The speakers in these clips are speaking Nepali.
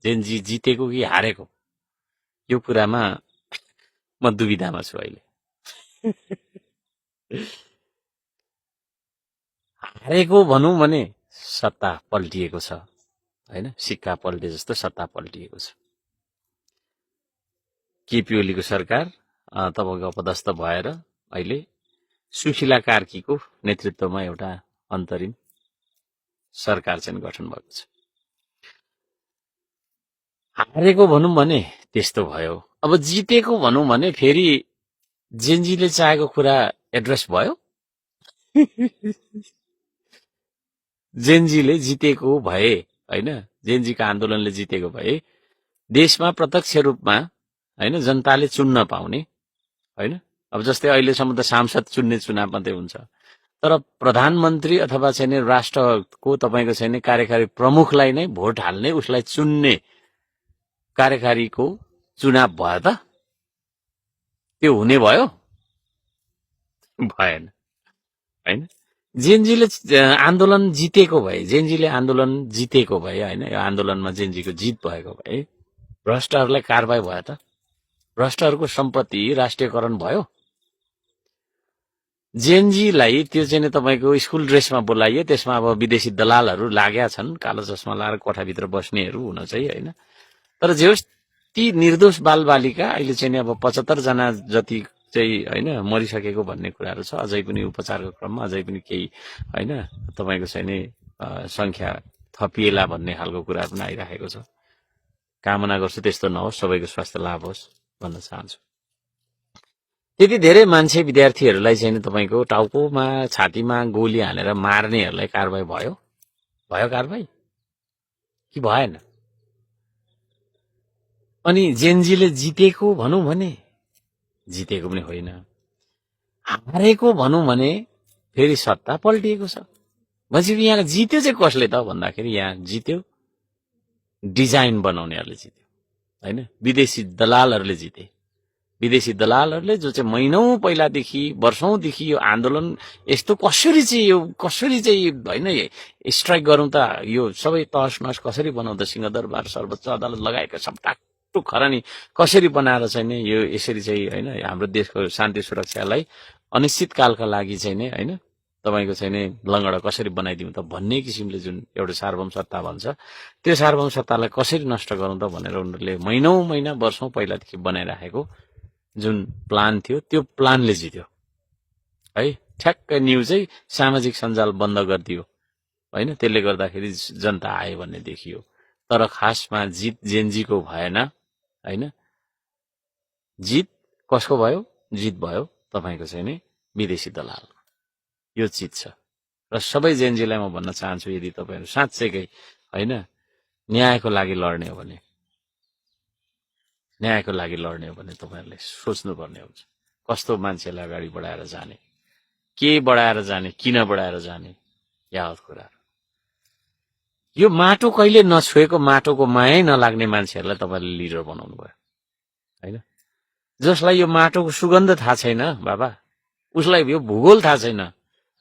जेनजी जितेको कि हारेको यो कुरामा म दुविधामा छु अहिले। हारेको भनौं भने सत्ता पल्टिएको छ हैन, सिक्का पल्टे जस्तो सत्ता पल्टिएको छ। केपी ओलीको सरकार तपाईको अपदस्थ भएर अहिले सुशीला कार्कीको नेतृत्वमा एउटा अन्तरिम सरकार चाहिँ गठन भएको छ। हारेको भनौं भने त्यस्तो भयो। अब जितेको भनौं भने फेरि जेनजीले चाहेको कुरा एड्रेस भयो। जेनजीले जितेको भए हैन, जेनजीको आन्दोलनले जितेको भए देशमा प्रत्यक्ष रूपमा हैन जनताले चुन्न पाउने हैन। अब जस्तै अहिलेसम्म त सांसद चुन्ने चुनाव मात्रै हुन्छ, तर प्रधानमन्त्री अथवा चाहिँ राष्ट्रको तपाईको चाहिँ कार्यकारी प्रमुखलाई नै भोट हाल्ने, उसलाई चुन्ने कार्यकारीको चुनाव भयो त? त्यो हुने भयो? भएन हैन। जेनजीले आन्दोलन जितेको भए, जेनजीले आन्दोलन जितेको भए हैन, यो आन्दोलनमा जेनजीको जित भएको भए भ्रष्टहरूलाई कारबाही भयो त? भ्रष्टहरूको सम्पत्ति राष्ट्रियकरण भयो? जेनजीलाई त्यो चाहिँ तपाईको स्कुल ड्रेसमा बोलाइयो, त्यसमा अब विदेशी दलालहरू लागेका छन्, कालो चस्मा लगाएर कोठाभित्र बस्नेहरू हुन चाहिँ हैन। तर जे होस् ती निर्दोष बालबालिका अहिले चाहिँ अब 75 जना जति चाहिँ हैन मरिसकेको भन्ने कुराहरू छ। अझै पनि उपचारको क्रममा अझै पनि केही हैन तपाईको चाहिँ संख्या थपिएला भन्ने खालको कुराहरू पनि आइराखेको छ। कामना गर्छु त्यस्तो नहोस्, सबैको स्वास्थ्य लाभ होस् भन्न चाहन्छु। त्यति धेरै मान्छे विद्यार्थीहरूलाई चाहिँ तपाईको टाउकोमा छातीमा गोली हानेर मार्नेहरूलाई कारबाही भयो? भयो कारबाही कि भएन? अनि जेनजीले जितेको भनौं भने जितेको पनि होइन, हारेको भनौं भने फेरि सत्ता पल्टिएको छ। भनेपछि यहाँ जित्यो चाहिँ कसले त भन्दाखेरि यहाँ जित्यो डिजाइन बनाउनेहरूले जित्यो हैन, विदेशी दलालहरूले जिते। विदेशी दलालहरूले जो चाहिँ महिनौं पहिलादेखि वर्षौंदेखि यो आन्दोलन यस्तो कसरी चाहिँ हैन स्ट्राइक गरौं त, यो सबै तहस नहस कसरी बनाउँ त, सिंहदरबार सर्वोच्च अदालत लगायतका सबटा खरानी कसरी बनाएर चाहिँ यो यसरी चाहिँ हैन हाम्रो देशको शान्ति सुरक्षालाई अनिश्चितकालका लागि चाहिँ नि हैन तपाईको चाहिँ नि लंगडा कसरी बनाइदिउँ त भन्ने किसिमले जुन एउटा सार्वभौम सत्ता भन्छ, त्यो सार्वभौम सत्तालाई कसरी नष्ट गरौँ त भनेर उनीहरूले महिनौं महिना वर्षौं पहिलादेखि बनाइराखेको जुन प्लान थियो त्यो प्लानले जित्यो है। ठ्याक्क न्यूजै सामाजिक सञ्जाल बन्द गरिदियो हैन, त्यसले गर्दाखेरि जनता आयो भन्ने देखियो। तर खासमा जित जेनजीको भएन हैन, जित कसको भयो? जित भयो तपाईको चाहिँ नि विदेशी दलाल। यो चिज छ र सबै जेनजीलाई म भन्न चाहन्छु, यदि तपाईहरु साँच्चैकै हैन न्यायको लागि लड्ने हो भने, न्यायको लागि लड्ने हो भने तपाईहरुले सोच्नु पर्ने हुन्छ कस्तो मान्छेलाई अगाडि बढाएर जाने, के बढाएर जाने, किन बढाएर जाने, यावत कुरा। यो माटो कहिले नछुएको, माटोको मायै नलाग्ने मान्छेहरुलाई तपाईहरुले लिडर बनाउनु भयो हैन। जसलाई यो माटोको सुगन्ध थाहा छैन बाबा, उसलाई यो भूगोल थाहा छैन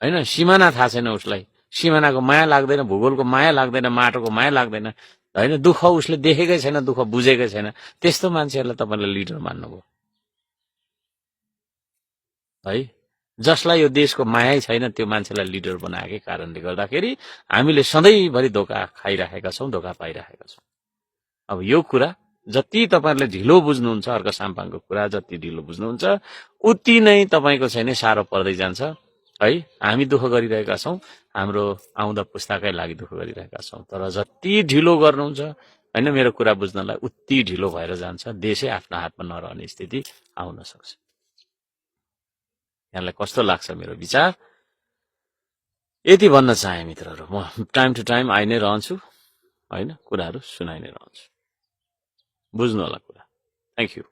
हैन, सीमाना थाहा छैन, उसलाई सीमानाको माया लाग्दैन, भूगोलको माया लाग्दैन, माटोको माया लाग्दैन हैन, दुःख उसले देखेकै छैन, दुःख बुझेकै छैन, त्यस्तो मान्छेहरुलाई तपाईले लिडर मान्नुभयो है। जसलाई यो देशको माया छैन त्यो मान्छेलाई लिडर बनाएकै कारणले गर्दाखेरि हामीले सधैँभरि धोका खाइराखेका छौं, धोका पाइराखेका छौं। अब यो कुरा जति तपाईहरुले ढिलो बुझ्नुहुन्छ, अर्को साम्पाङको कुरा जति ढिलो बुझ्नुहुन्छ उति नै तपाईको छैन सारो पर्दै जान्छ है। हामी दुःख गरिरहेका छौं, हाम्रो आउँदा पुस्ताकै लागि दुःख गरिरहेका छौं, तर जति ढिलो गर्नुहुन्छ हैन मेरो कुरा बुझ्नलाई उति ढिलो भएर जान्छ, देशै आफ्नो हातमा नरहने स्थिति आउन सक्छ। यहाँलाई कस्तो लाग्छ मेरो विचार, यति भन्न चाहे मित्रहरु। म टाइम टु टाइम आइ नै रहन्छु हैन, कुराहरु सुनाइ नै रहन्छु, बुझ्नु होला कुरा। Thank you.